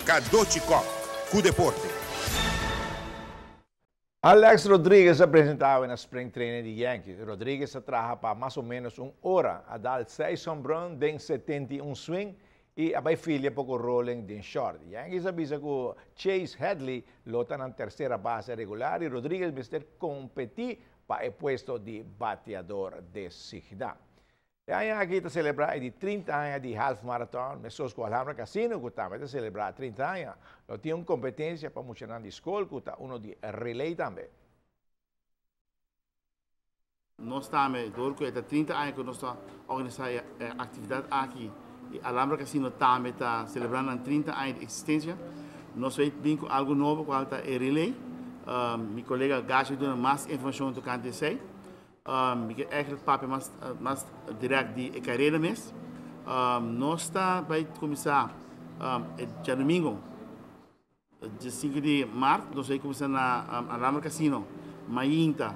Cadochi Kock, cu deporte. Alex Rodriguez a presenta awe na spring training di Yankees. Rodriguez a traha pa mas o menos un ora, a dal seis homerun den 71 swing y a bay filia poco rolling den short. Yankees a bisa cu Chase Headley lo ta nan tercera base regular y Rodriguez mester competi pa e puesto di bateador designa. E aña aki ta celebra e di 30 aña di Half Marathon, mescos cu Alhambra Casino cu tambe ta celebra 30 aña. Lo tin un competencia pa muchanan di scol cu ta uno di relay tambe. Nos tambe, door cu e ta 30 aña cu nos ta organisa e actividad aki y Alhambra Casino tambe ta celebrando nan 30 aña di existencia, nos bay bin cu algo nobo cual ta e relay. Mi colega Gashi a duna mas informacion tocante esey. Mi ke eigenlijk papia mas mas direct di e careda mes. Nos ta bay cuminsa e djadomingo 5 di maart, nos bay cuminsa na Alhambra Casino mainta.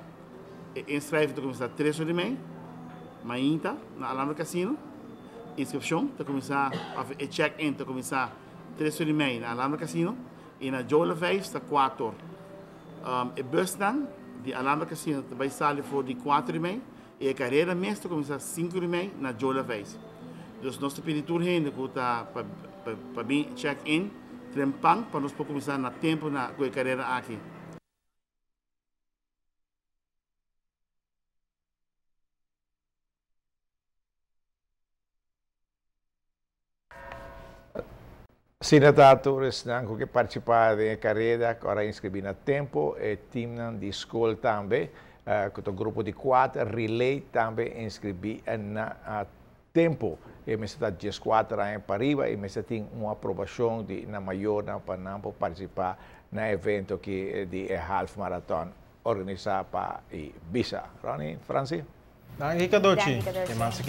E inschrijving ta cuminsa 3 or di mei mainta na Alhambra Casino. Inscripcion ta cuminsa, of e check-in ta cuminsa 3 or di mei na Alhambra Casino y na Joe Laveist ta 4 or. E busnan di Alhambra Casino ta bay sali for di 4 y mei y e careda mes ta cuminsa 5 y mei na Joe Laveist. Dus nos ta pidi tur hende cu ta pa bin check in trempan pa nos por cuminsa na tempo na cu e careda aki. Asina ta tur esnan ku ke partisipá den e kareda ku ora inskribí na tempu. E timnan di skol tambe, ku ta un grupo di kuater, relay tambe inskribí na tempu. E mester ta 14 aña pariba i mester tin un aprobashon di nan mayornan pa nan por partisipá na e evento aki di e half marathon organisá pa Ibisa. Ronnie, Francie. Danki Cadochi. Danki Cadochi.